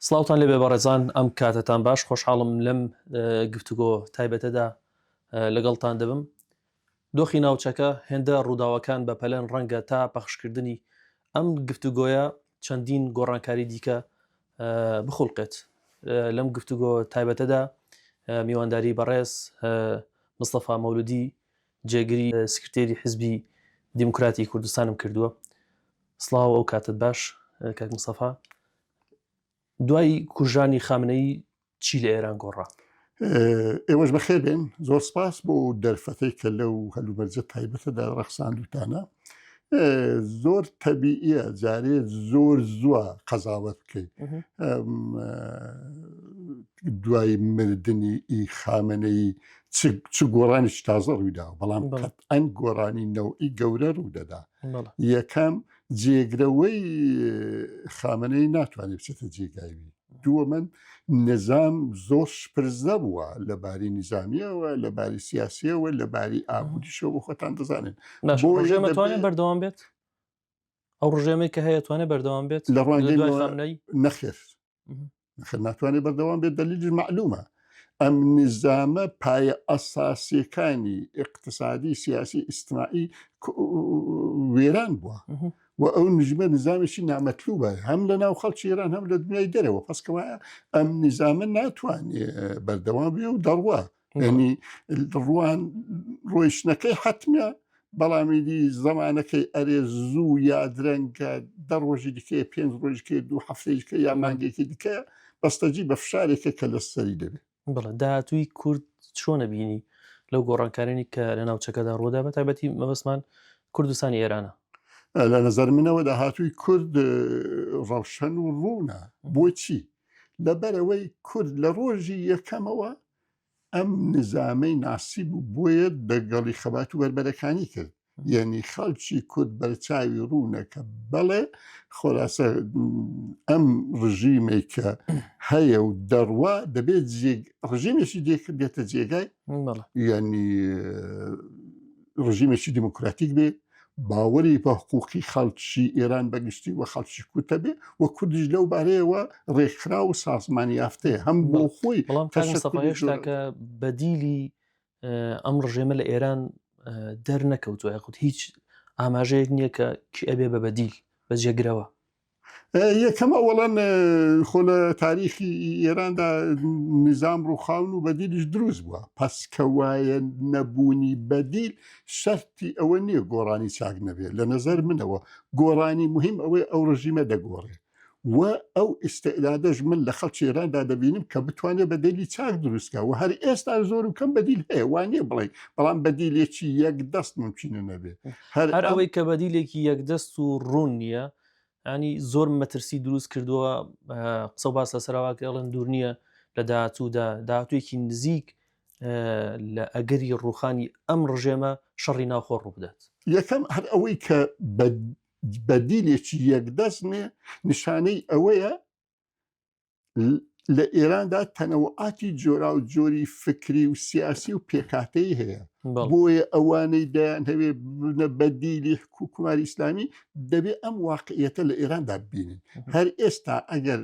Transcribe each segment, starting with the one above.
سڵاوتان لێبێ بەڕێزان ئەم کاتەتان باش خۆشحاڵم لەم گفتوگۆ تایبەتەدا لەگەڵتان دەبم دۆخی ناوچەکە هێندە ڕووداوەکان بە پەلەن ڕەنگە تا پەخشکردنی ئەم گفتوگۆیە چەندین گۆڕانکاری دیکە بخوڵقێت لەم گفتوگۆ تایبەتەدا میوانداری بەڕێز مستەفا مەولودی جێگری سکرتێری حزبی دیموکراتی کوردستانم کردووە سڵاو ئەو کاتت باش کاک مستەفا دوای کوژرانی خامنەیی چی لە ئێران گۆڕا؟ ئێوەش بەخێر بێن زۆر سپاس بۆ دەرفەتەی کە لەو هەلومەرجە تایبەتەدا ڕەخساندوتانە زۆر تەبیئە جارێ زۆر زووە قەزاوەت بکەیت دوای مردنی ئی خامنەیی چ گۆڕانێکی تازە ڕوویدا بەڵام ئەن گۆڕانی نەوعی گەورە ڕوودەدا یەکەم جێگرەوەی خامنەی ناتوانێت بچێتە جێگاوی دووەمەن نظام زۆر شپرزە بووە لە باری نظامیەوە لە باری سیاسیەوە لە باری ئابووریشەوە بۆ خۆتان دەزانن بۆ ڕژێمەتوانێت بەردەوام بێت ئەو ڕژێمێک کە هەیە توانێت بەردەوام بێت لە ڕوانگەی نەخێر نەخێر ناتوانێت بەردەوام بێت دەلیلیش مەعلومە ئەم نیزامە پایە ئەساسیەکانی ئیقتسادی سیاسی ئیجتماعی وێران بووە و ئەو نژمە نظامێکی نامەتلوبە هەم لە ناو خەڵکی ئێران هەم لە دنیای دەرەوە پسکەوایە ئەم نظامە ناتوانێ بەردەوام بێ و دەڕوا ینی ڕوان ڕۆیشتنەکەی حتمە بەڵام ئیدی زەمانەکەی ئەرێ زوو یا درەنگە دە ڕۆژی دیکەیە پێنج ڕۆژی دوو هەفتەی دیکە یا مانگێکی دیکە بەستەجی بە فشارێکە کە لە سەری دەبێت. بەڵێ داهاتووی کورد چۆنە بینی لەو گۆڕانکارانی کە لە ناوچەکەدا ڕوودا بە تایبەتی مەبەستمان کوردستانی ئێرانە؟ لە نظر منەوە داهاتووی کورد ڕەوشەن و ڕوونە بۆچی؟ لەبەرئەوەی کورد لە ڕۆژی یەکەمەوە ئەم نزامەی ناسی بوو بۆیە دەگەڵی خەبات و بەربەرەکانی کرد یعنی خەڵکی کورد بەرچاوی ڕوونە کە بەڵێ خۆراسە ئەم ڕژیمێک کە هەیە و دەڕوا دەبێت ڕژیمێکی دێک بێتە جێگای یعنی ڕژیمێکی دیموکراتیک بێ باوەری بە حقوقی خەڵکی ئێران بەگشتی و خەڵکی کوردە بێ و کوردیش لەو بارەیەوە ڕێکخرا و سازمانی یافتەیە هەم بۆ خۆی بەڵام هێشتاکە بەدیلی ئەم ڕژێمە لە ئێران دەرنەکەوتووە یاخود هیچ ئاماژەیەک نییە کە کی ئەبێ بە بەدیل بە جێگرەوە. یەکەم ئەوەڵەن خۆ لە تاریخی ئێراندا نظام ڕووخاون و بەدیلیش دروست بووە پس کە وایە نەبوونی بەدیل شەرتی ئەوە نییە گۆڕانی چاک نەبێت لە نظر منەوە گۆڕانی مهم ئەوەی ئەو ڕژیمە دەگۆڕێ و ئەو ئیسعدادەش من لە خەڵکی ئێراندا دەبینم کە بتوانێت بەدیلی چاک دروستکە و هەر ئێستا زۆر و کەم بەدیل هەیە وانە بڵێ بەڵام بەدیلێکی یەک دەست ممکنە نەبێ هەر ئەوەی کە بەدیلێکی یەکدەست و ڕوون نییە ینی زۆر مەترسی دروست کردووە قسە باس لەسەرەوە ئەڵێن دوور نییە لە داهاتوودا داهاتوویەکی نزیک لە ئەگەری ڕوخانی ئەم ڕژێمە شەڕی ناوخۆ ڕووبدات. یەکەم هەر ئەوەی کە بەدیلێکی یەکدەست نێ نیشانەی ئەوەیە لە ئێراندا تەنەوعاتی جۆرا و جۆری فکری و سیاسی و پێکاتەی هەیە بۆیە ئەوانەی دەیان هەوێ بنە بەدیلی حکووماری ئیسلامی دەبێ ئەم واقعیەتە لە ئێراندا ببینن هەر ئێستا ئەگەر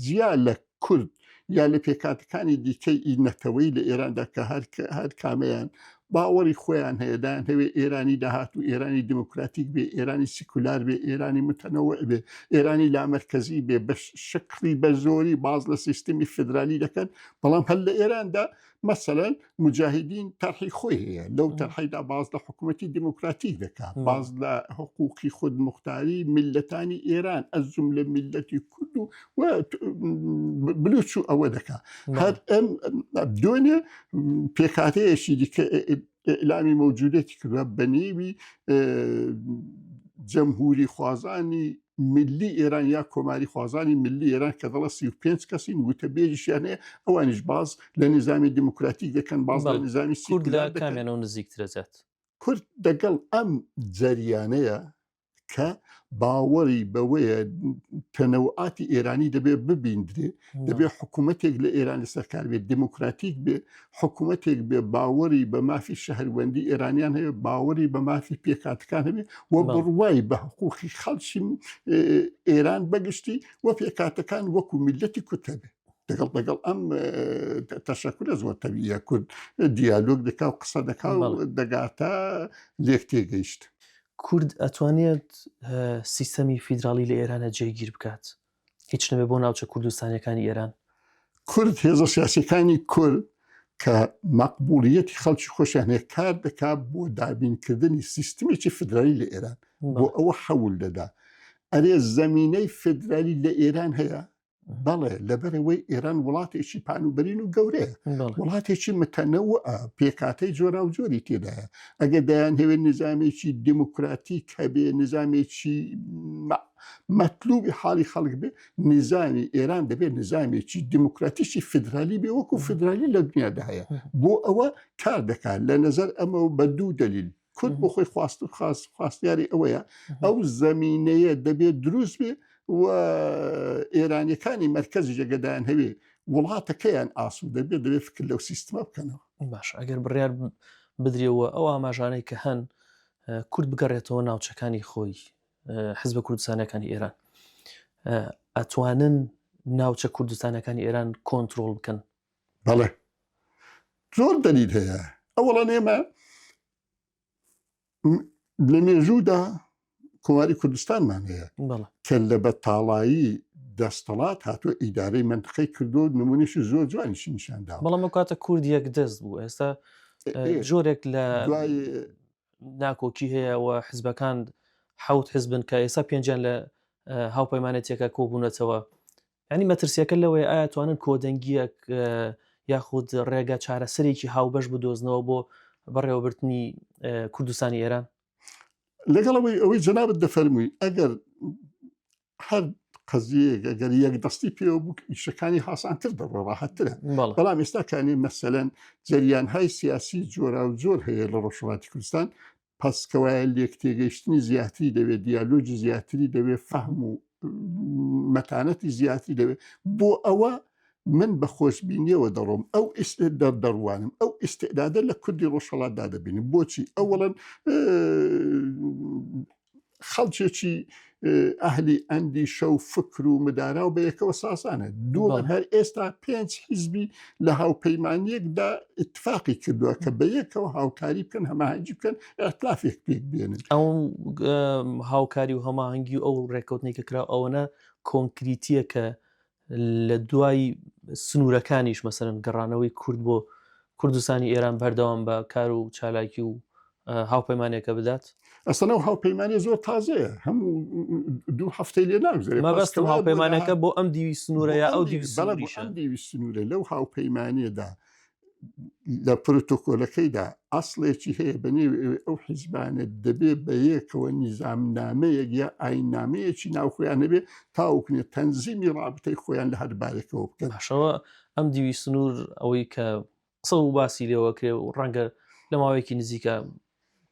جیا لە کورد یا لە پێکهاتەکانی دیکەی ئی نەتەوەی لە ئێراندا کە هەر هەر کامەیان باوەڕی خۆیان هەیە دایان هەوێ ئێرانی داهات و ئێرانی دموکراتیک بێ ئێرانی سیکولار بێ ئێرانی متەنەوە بێ ئێرانی لامەرکەزی بێ بە شکڵی بە زۆری باز لە سیستمی فدرالی دەکەن بەڵام هەر لە ئێراندا مەسەلەن موجاهیدین تەرحی خۆی هەیە لەو تەرحیدا باز لە حکوومەتی دیموکراتیک دەکات باز لە حقوقی خود مختاری میلەتانی ئێران ئەزم لە میلەتی کورد و بلوچ و ئەوە دەکات هەر ئەم دوێنێ پێکاتەیەکی دیکە ئیلامی مەوجودێتی کردوە بە نێوی جەمهوری خوازانی ملی ئێران یا کۆماری خوازانی ملی ئێران کە دەڵە 35 کەسین وتەبێژیشیان هەیە ئەوانیش باز لە نظامی دیموکراتیک دەکەن باز لە نظامی کورد لە کامیانەوە نزیکترە زیات کورد دەگەڵ ئەم جەریانەیە. کە باوەڕی بەوەیە تەنەوعاتی ئێرانی دەبێ ببیندرێ، دەبێ حکوومەتێک لە ئێران لەسەر کار بێت دموکراتیک بێ، حکوومەتێک بێ باوەڕی بە مافی شەهروەندی ئێرانیان هەیە، باوەڕی بە مافی پێکهاتەکان هەبێ و بڕوای بە حقوقی خەڵکی ئێران بەگشتی و پێکهاتەکان وەکو میللەتی کورد هەبێ. لەگەڵ لەگەڵ ئەم تەشەکولە زۆر تەبیە کورد دیالۆگ دەکا و قسە دەکا و دەگاتە لێک تێگەیشت. کورد ئەتوانێت سیستەمی فیدراڵی لە ئێرانە جێگیر بکات هیچ نەبێ بۆ ناوچە کوردستانیەکانی ئێران؟ کورد هێزە سیاسیەکانی کورد کە مەقبولیەتی خەڵکی خۆشیان هەیە کار دەکا بۆ دابینکردنی سیستمێکی فدرالی لە ئێران بۆ ئەوە حەول دەدا. ئەرێ زەمینەی فدرالی لە ئێران هەیە؟ بەڵێ، لەبەرئەوەی ئێران وڵاتێکی پانوبەرین و گەورەیە، وڵاتێکی متەنەوعە، پێکهاتەی جۆراوجۆری تێدایە. ئەگەر دەیانهەوێت نیزامێکی دێموکراتیک هەبێ، نیزامێکی مەتلوبی حاڵی خەڵک بێ، نیزامی ئێران دەبێت نیزامێکی دێموکراتیکی فدرالی بێ، وەکو فدرالی لە دنیادا هەیە. بۆ ئەوە کار دەکات. لە نەزەر ئەمەوە بە دوو دەلیل کورد بۆ خۆی خواست و خواست خواستیاری ئەوەیە ئەو زەمینەیە دەبێت دروست بێ و ئێرانیەکانی مەرکەزی جێگەدایان هەوێ وڵاتەکەیان ئاسوو دەبێت دەبێت فکر لەو سیستمە بکەنەوە. باش ئەگەر بڕیار بدرێەوە ئەو ئاماژانەی کە هەن کورد بگەڕێتەوە ناوچەکانی خۆی حزبە کوردستانەکانی ئێران ئەتوانن ناوچە کوردستانەکانی ئێران کۆنتترۆل بکەن؟ بەڵێ زۆر دەلیل هەیە. ئەوەڵەن ئێمە لە مێژوودا کۆماری کوردستانمان هەیە کە لە بەتاڵایی دەستەڵات هاتووە ئیدارەی منتقەی کردو نمونیشی زۆر جوانیشی نیشاندا. بەڵام ئەو کاتە کورد یەک دەست بوو، ئێستا جۆرێک لە ناکۆکی هەیە و حزبەکان حەوت حزبن کە ئێستا پێنجیان لە هاوپەیمانێتیەکە کۆبوونەتەوە. یانی مەترسیەکە لەوەیە ئایا توانن کۆدەنگیەک یاخود ڕێگە چارەسەرێکی هاوبەش بدۆزنەوە بۆ بەڕێوەبردنی کوردستانی ئێران؟ لەگەڵ ئەوەی ئەوەی جەنابت دەفەرمووی ئەگەر هەر قەزیەیەک ئەگەر یەک دەستی پێوە بوو ئیشەکانی هاسانتر دەڕۆ ڕاحەتترە، بەڵام ئێستا کانی مەسەلەن جەریانهای سیاسی جۆرا و جۆر هەیە لە ڕۆژهەڵاتی کوردستان، پس کەوایە لێکتێگەیشتنی زیاتری دەوێت، دیالۆگی زیاتری دەوێت، فەهم و مەتانەتی زیاتری دەوێت. بۆ ئەوە من بە خۆشبینیەوە دەڕۆم، ئەو دەڕوانم، ئەو ئیسعدادە لە کوردی ڕۆژهەڵاتدا دەبینم. بۆچی؟ ئەوەڵەن خەڵکێکی ئەهلی ئەندیشە و فکر و مدارا و بەیەکەوە سازانە. دووەم هەر ئێستا پێنج حیزبی لە هاوپەیمانیەکدا ئیتفاقی کردووە کە بەیەکەوە هاوکاری بکەن، هەماهەنگی بکەن، ئیتلافێک پێک بێنن. ئەو هاوکاری و هەماهەنگی و ئەو ڕێککەوتنەی کە کرا ئەوەنە کۆنکریتیە کە لە دوای سنوورەکانیش مەسەرەن گەڕانەوەی کورد بۆ کوردستانی ئێران بەردەوام بە کار و چالاکی و هاوپەیمانێکە بدات؟ ئەسڵەن ئەو هاوپەیمانیە زۆر تازەیە، هەموو دوو هەفتەی لێ ناگوزەرێ. مەبەستم هاوپەیمانەکە بۆ ئەم دیوی سنوورە یا ئەو دیوی سنووریشە؟ ئەم دیوی سنوورە لەو هاوپەیمانیەدا لە پرۆتۆکۆلەکەیدا ئەسڵێکی هەیە بە نێوی ئەوێ ئەو حیزبانە دەبێ بە یەکەوە نیزامنامەیەک یا ئایننامەیەکی ناوخۆیان هەبێ تاوەکو تەنزیمی ڕابتەی خۆیان لە هەر بارێکەوە بکەن. باشەوە ئەم دیوی سنوور ئەوەی کە قسە و باسی لێوە کرێ و ڕەنگە لە ماوەیەکی نزیکە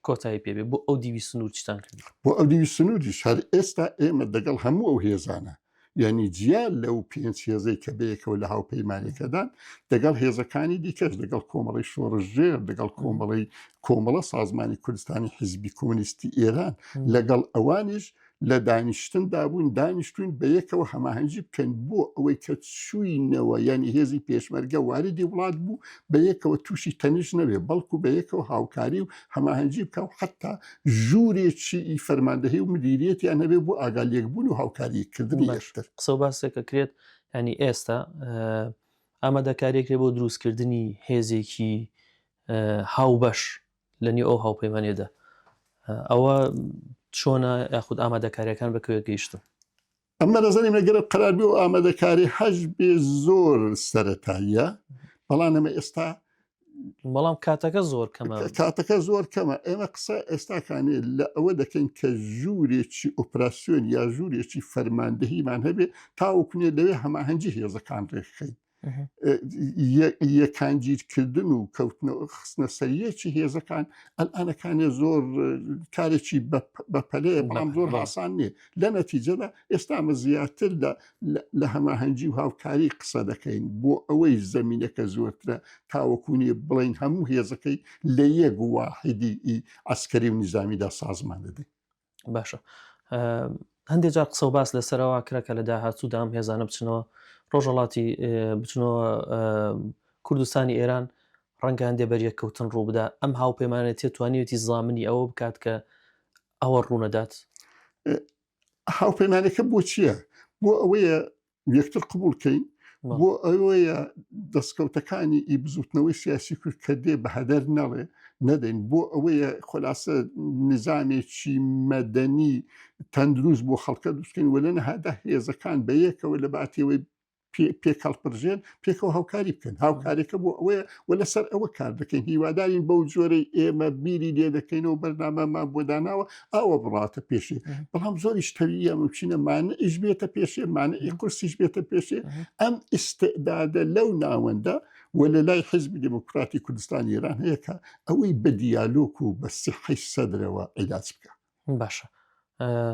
کۆتایی پێ بێ، بۆ ئەو دیوی سنوور چیتان کرد؟ بۆ ئەو دیوی سنووریش هەر ئێستا ئێمە دەگەڵ هەموو ئەو هێزانە، یعنی جیا لەو پێنج هێزەی کە بەیەکەوە لە هاوپەیمانەکەدان، دەگەڵ هێزەکانی دیکەش، دەگەڵ کۆمەڵی شۆڕشگێڕ، دەگەڵ کۆمەڵی کۆمەڵە سازمانی کوردستانی حیزبی کۆمۆنیستی ئێران، لەگەڵ ئەوانیش لە دانیشتندا بووین، دانیشتوین بە یەکەوە هەماهەنگی بکەین بۆ ئەوەی کە چووینەوە، یعنی هێزی پێشمەرگە واردی وڵات بوو بە یەکەوە تووشی تەنیش نەبێ، بەڵکو بە یەکەوە هاوکاری و هەماهەنگی بکە و حتا ژوورێکی فەرماندەهی و مدیریەتیان هەبێ بۆ ئاگا لێکبوون و هاوکاری کردنی یەکتر. قسە و باسێک ئەکرێت، یعنی ئێستا ئامادەکاریەکرێ بۆ دروستکردنی هێزێکی هاوبەش لە نێو ئەو هاوپەیمانیەدا، ئەوە چۆنە یاخود ئامادەکاریەکان بەکوێ گەیشتن؟ ئەمە دەزانین ئەگەر قەرار بێ و ئامادەکاری حەج بێ زۆر سەتاییە، بەڵام ئەمە ئێستا بەڵام کاتەکە زۆر کەمە. کاتەکە زۆر کەمە. ئێمە قسە ئێستاکانێ لە ئەوە دەکەین کە ژوورێکی ئۆپراسیۆن یا ژوورێکی فەرماندەهیمان هەبێ تاوەکونێ لەوێ هەماهەنگی هێزەکان ڕێکخەین. یەکانگیرکردن و کەوتنەوە خستنە سەریەکی هێزەکان ئەلئانەکانێ زۆر کارێکی بەپەلەیە بەڵام زۆر ئاسان نییە لە نەتیجەدا ئێستا ئەمە زیاتر لە لە هەماهەنگی و هاوکاری قسە دەکەین بۆ ئەوەی زەمینەکە زۆرترە تاوەکو نیە بڵین هەموو هێزەکەی لە یەک واحدی عسکەری و نیزامیدا سازمان دەدەین. باشە هەندێک جار قسە و باس لەسەرەوە کرا کە لە داهاتوودا ئەم هێزانە بچنەوە ڕۆژهەڵاتی بچنەوە کوردستانی ئێران ڕەنگە هەندێ بەریەککەوتن ڕووبدا ئەم هاوپەیمانێتیە توانیوێتی زامنی ئەوە بکات کە ئەوە ڕوونەدات؟ هاوپەیمانەکە بۆ چییە؟ بۆ ئەوەیە یەکتر قبول کەین بۆ ئەوەیە دەستکەوتەکانی ئی بزوتنەوەی سیاسی کورد کە دێ بە هەدەر نەڵێ نەدەین بۆ ئەوەیە خۆلاسە نظامێکی مەدەنی تەندروست بۆ خەڵکە دروستکەین وە لە نەهادا هێزەکان بە یەکەوە لە باتیەوەی پێک هەڵپرژێن پێکەوە هاوکاری بکەن هاوکاریەکە بۆ ئەوەیە و لەسەر ئەوە کار دەکەین هیوادارین بەو جۆرەی ئێمە بیری لێ دەکەینەوە بەرنامەمان بۆ داناوە ئاوە بڕاتە پێشێ بەڵام زۆریش تەویە ممکنە مانعیش بێتە پێشێ مانعی قورسیش بێتە پێشێ ئەم ئیستعدادە لەو ناوەندە و لە لای حزبی دموکراتی کوردستان ئێران هەیە کە ئەوەی بە دیالۆک و بە سیحەی سەدرەوە عیلاج بکە. باشە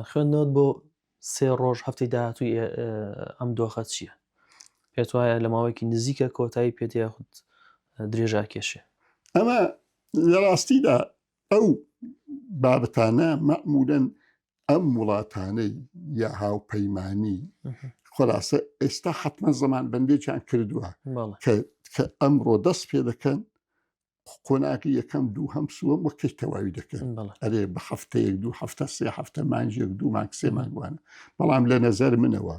خوێندنەوەت بۆ سێ ڕۆژ هەفتەی داهاتووی ئەم دۆخە چییە؟ پێت وایە لە ماوەیەکی نزیکە کۆتایی پێ دێ یاخود درێژە ئەکێشێ؟ ئەمە لە ڕاستیدا ئەو بابەتانە مەعمولەن ئەم وڵاتانەی یا هاوپەیمانی خۆلاسە ئێستا حتمما زەمان بەندێکیان کردووە کە ئەمڕۆ دەست پێ دەکەن قۆناغی یەکەم دوو هەم سووەم وەکەی تەواوی دەکەن ئەرێ بە هەفتەیەک دوو هەفتە سێ هەفتە مانجێک دوو مانگ سێ مانگوانە بەڵام لە نەزەر منەوە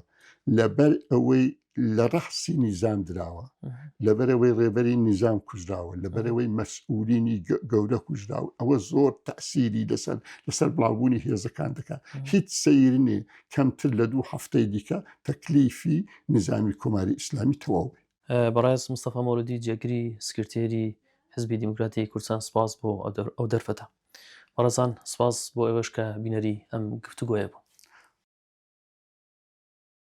لەبەر ئەوەی لە ڕەحسی نیزام دراوە لەبەرەوەی ڕێبەری نیزام کوژراوە لەبەرەوەی مەسئولینی گەورە کوژراوە ئەوە زۆر تەسیری لەسەر لەسەر بڵاوبوونی هێزەکان دەکات هیچ سەیر نییە کەمتر لە دوو هەفتەی دیکە تەکلیفی نیزامی کۆماری ئیسلامی تەواو بێ. بەڕێز مستەفا مەولودی جێگری سکرتێری حزبی دیموکراتی کوردستان سپاس بۆ ئەو دەرفەتە. بەڕێزان سپاس بۆ ئێوەش کە بینەری ئەم گفتوگۆیە بوون.